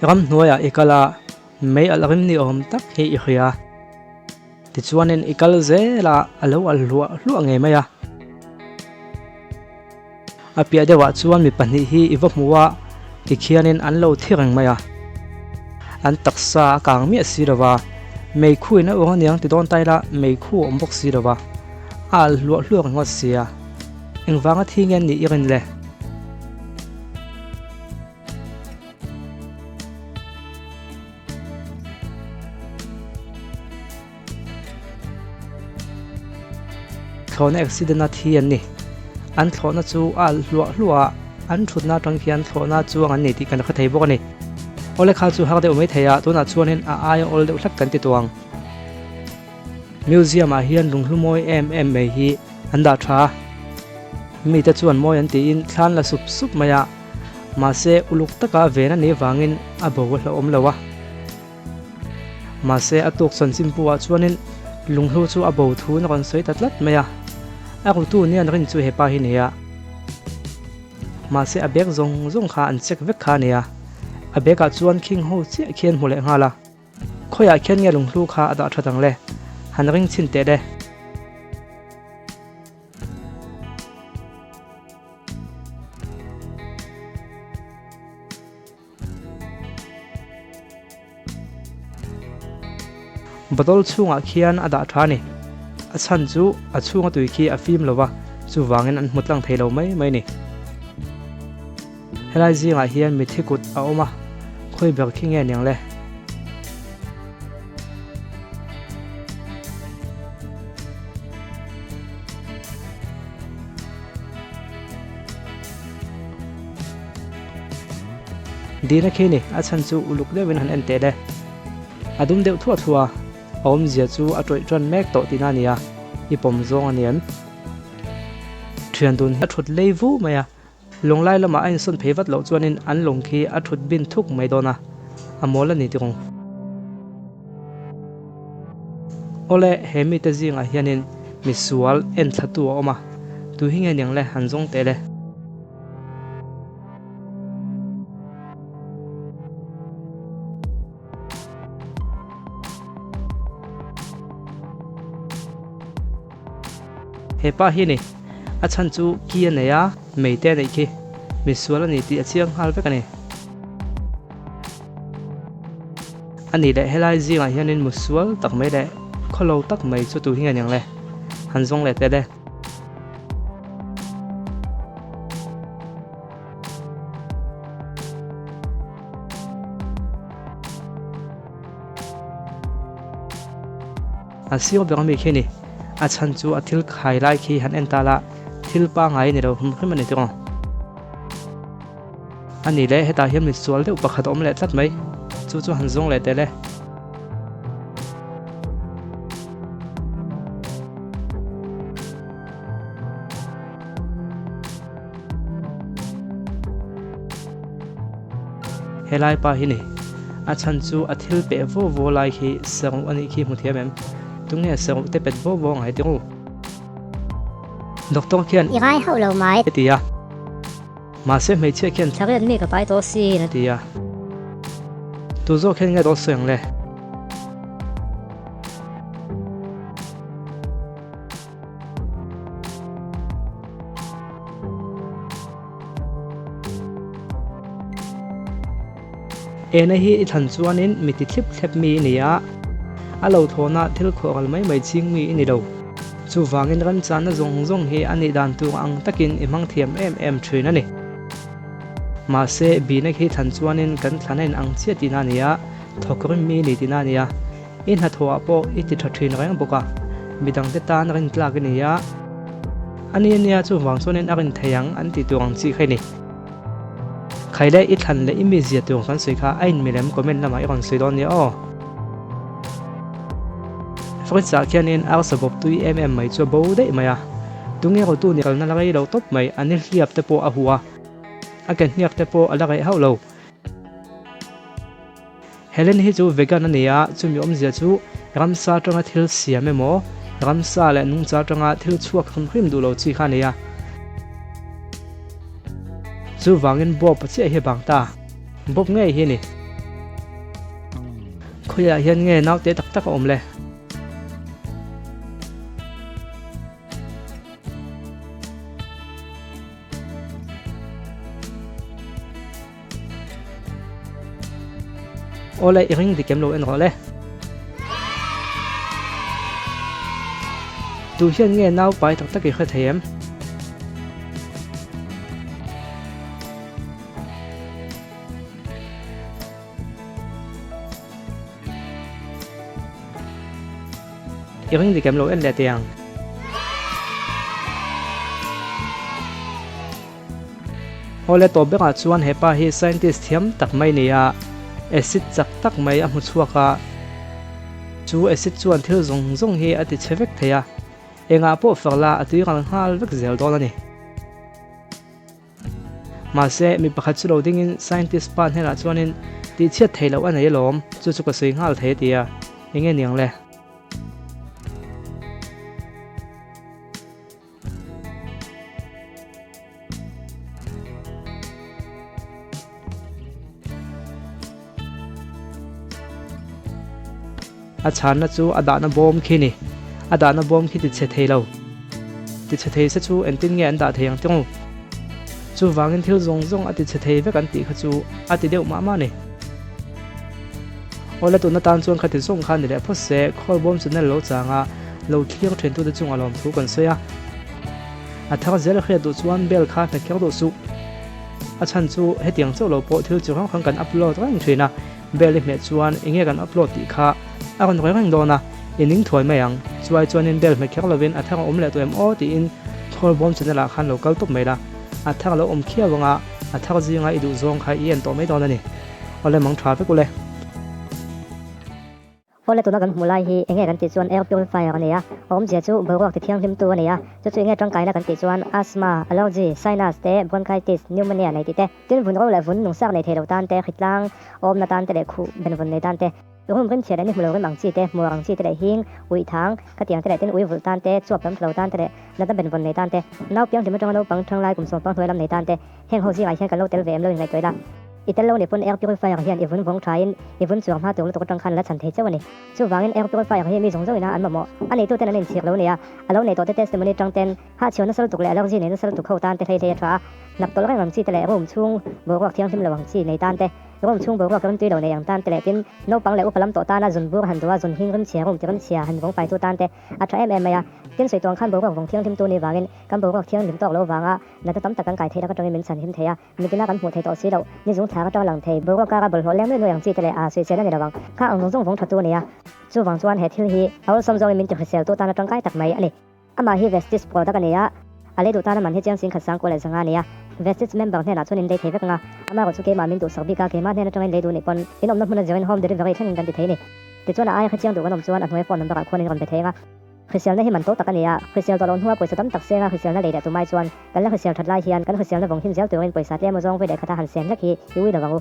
Ramhnuaiah i kal a, mei alh rim ni awm tak hi i hria. Tichuanin i kal zel a, a lo alh hluah hluah ngei mai a. A piah deuhah chuan mi pahnih hi i va hmu a, tikhianin an lo thi reng mai a. An taksa a kang miah si lo va, meikhu in a ur aniang ti dawn ta ila meikhu a awm bawk si lo va, a alh hluah hluah ringawt sia. Engvanga thi nge an nih i rin le? Thlawhna accident a thi an ni. An thlawhna chu a alh hluah hluah a, an thutna atang khian thlawhna chuang an ni tih kan hre thei bawk a ni. Awle kha chu har deuh mai thei a, tunah chuanin a aia awl deuh hlek kan ti tawh ang. Museum ah hian lunghlu mawi em em mai hi an dah tha a, mite chuan mawi an tiin thlan la sup sup mai a, mahse uluk taka ven a nih vangin a bo a hlauhawm lo a. Mahse a tuk chanchinpu ah chuanin lunghlu chu a bo thu in a rawn sawi ta tlat mai a, a rutu nia an rin chu hepa hi nia. Mahse a bag zawng zawng kha an check vek kha a nia, a bag ah chuan khing ho chiah khian hmu leh nghal a. Khawiah khian nge lunghlu kha a dah that ang le? Han ring chhin teh le. Bottle chhungah khian a dah tha a ni. A chhan chu a chhunga tui khi a fim lo va, chuvangin an hmu tlang thei lo mai mai a ni. Helai zingah hian mithi kut a awm a, khawi ber khi nge niang le? Dina khi ni, a chhan chu uluk deuhin han en teh le. A dum deuh thuah thuah a, a awmzia chu a tawih tan mek tawh tihna a ni a, i pawm zawng a ni em? Thian dun hi a thut lei vu mai a, Lawnglai lamah a insawn phei vat loh chuanin an lawng khi a thut bin thuk mai dawn a, a mawl a ni tirung. Awle, he mite zingah hianin misual enthlatu a awm a, tu hi nge niang le han zawng teh le. He pa hi a ni. A chhan chu ki a nei a, mei te a neih khi. Misual a ni tih a chiang nghal vek a ni. A nih leh helai zingah hianin musual tak mai leh khawlo tak mai chu tu hi nge niang le? Han zawng leh teh le. A sir ber ami khi a ni. A chhan chu a thil khai lai khi han en ta la, thil pangngai a ni lo hrim hrim a ni tiraw. A ni le, hetah hian misual deuh pakhat a awm leh tlat mai. Chu chu han zawng leh teh le. Helai pa hi ni. A chhan chu a thil peh vo vo lai khi saruh a nih khi hmu thiam em? Tunge saruh te pet vo vo ngai tir'u? Doctor khian. I ngai hauh lo mai. A ti a. Mahse hmeichhia khian. Thla riat mi ka pai tawh sin. A ti a. Tu zawk hian nge dawn sawi ang le? Ena hi i thlan chuanin mi ti thlip thlep mi i ni a, a lo thlawna thil khawhral mai mai ching mi i ni lo. Chuvangin remchana zawng zawng hi a nih dan tur ang takin i hmang thiam em em thin a ni. Mahse, bina khi thlan chuanin kan thlan a inang chiah tihna a ni a, thawk rim mi i ni tihna a ni a. I hnathawhah pawh i ti tha thin reng bawk a, midangte tan rin tlak i ni a. A ni ania chuvang chuanin a rin thei ang an tih tur ang chi kha i ni. Khai leh i thlan leh i mizia tur kan sawi kha a inmilem comment lamah i rawn sawi dawn nia aw. Fridge ah khianin arsa bawp tui em em mai chu a bo daih mai a, tunge rawtu ni kalna la rei lo tawp mai, a nihliap te pawh a huh a, a ke hniak te pawh a la reh hauh lo. Helen hi chu vegan a ni a, chumi awmzia chu ramsa atanga thil siam emaw, ramsa leh nungcha atanga thil chhuak hrim hrim duh lo chi kha a ni a. Chuvangin Bob chiah hi a bang ta. Bob ngei hi a ni. Khawiah hian nge naute tak tak a awm le? Awle i ring dik em lo en rawh le. Tu hian nge nau pai tak tak i hre thei em? I ring dik em lo en leh teh ang. Awle tawp berah chuan he pa hi scientist thiam tak mai ni a, acid chak tak mai a hmu chhuak a, chu acid chuan thil zawng zawng hi a ti chhe vek thei a, engah pawh fak la a tui ral nghal vek zel dawn a ni. Mahse, mi pakhat chu lo dingin scientist pa hnenah chuanin tihchhiat theih loh a nei alawm, chu chu ka sawi nghal thei a ti a, enge niang le? A chhanna chu a dahna bawm khi ni. A dahna bawm khi tichhe thei lo. Tichhe thei se chu engtin nge an dah thei ang tawng? Chuvangin thil zawng zawng a tichhe thei vek an tih kha chu a ti deuh mah mah a ni. Awle tuna tan chuan khati zawng kha ni leh phawt se, Khawlbawm channel lo changa lo thlir thentute chung a lawmthu kan sawi a. A thar zel hriat duh chuan bell kha hmet kher duh suh. A chhan chu hetiang chauh lo pawh thil chi hrang hrang kan upload reng thin a, bell i hmeh chuan enge kan upload tih kha a rawn reng reng dawn a, i ning thuai mai ang. Chuai chuanin bell hmet kher lovin a thar a awm leh tawh em aw tiin Khawlbawm channel ah khan lo kal tawp mai la, a thar a lo awm khiau anga a thar zinga i duh zawng kha i en tawh mai dawn a ni. Awle mang tha vek ule. Awle tuna kan hmuh lai hi enge kan tih chuan air purifier a ni a, a awmzia chu boruak ti thianghlimtu a ni a, chu chu enge tangkaina kan tih chuan asthma, allergy, sinus te, bronchitis, pneumonia nei tih te, tin vun ro leh vun nungsak nei thei lo tan te, hritlang awmna tan te leh khuh benvawn nei tan te, rum rimchhia leh ni hmu lo rim ang chi te, hmuar ang chi te leh hing, uih thang, khatiang te leh tin ui vulh tan te, chuap lam thlo tan te leh natna benvawn nei tan te, nau pianghlim atanga naupang thanglai kum sawmpang hnuai lam nei tan te. Heng ho zingah hian kan lo tel ve em lo inngaihtuah ila. I tel lo nih pawn air purifier hian i vun vawng thain i vun chuang hma tur lutuk atang khan la chhan thei chauh a ni. Chuvangin air purifier hi mi zawng zawngin a an mamawh. A neituten an inchhir lo nia. A lo nei tawhte testimony tang ten hahchhiau nasa lutuk leh allergy nei nasa lutuk ho tan te hlei hlei a tha a. Hnap tawlh reng ang chi te leh room chhung boruak thianghlim lo ang chi nei tan te, room chhung boruak rimtui lo nei ang tan te leh tin naupang leh upa lam tawh tana zun bur han duh a zun hing rimchhia room ti rimchhia han vawng faitu tan te a tha em em mai a. Tin sawi tuang khan boruak vawng thianghlimtu ni vangin kan boruak thianghlim tawk lo vanga Nata tam tak kan kai theih lak atangin min chhan him thei a, mitina kan hmuh theih tawh si loh, ni zung thlak atanga lang thei, boruak kara bawlhhlawh leng nuai nuai ang chi te leh a sawisel a ni lo ang, kha ang zawng zawng vawng thatu a ni a. Chuvang chuan he thil hi a awlsam zawngin min tihrisel tu tana tangkai tak mai a ni. Amah hi Vestige product a ni a, a lei duh tana man hi chiang sing khat sang kual leh zanga a ni a. Vestige member hnenah chuan in lei thei vek ang a, amah erawh chu keimah min duhsak bik a, keimah hnen atangin lei duh nih pawn in awmna hmuna zirin home delivery thlengin kan ti thei a ni. Tichuan a aia kha chiang duh kan awm chuan a hnuaia phone number ah khuan in rawn be thei ang a. Hriselna hi man to tak a ni a, hrisel tawh loh hnua pawisa tam tak senga hriselna lei leh tumai chuan kan la hrisel that lai hian kan hriselna vawng him zel turin pawisa tlem aw zawng vawi leh khata han sen hlek hi i ui lo ang u.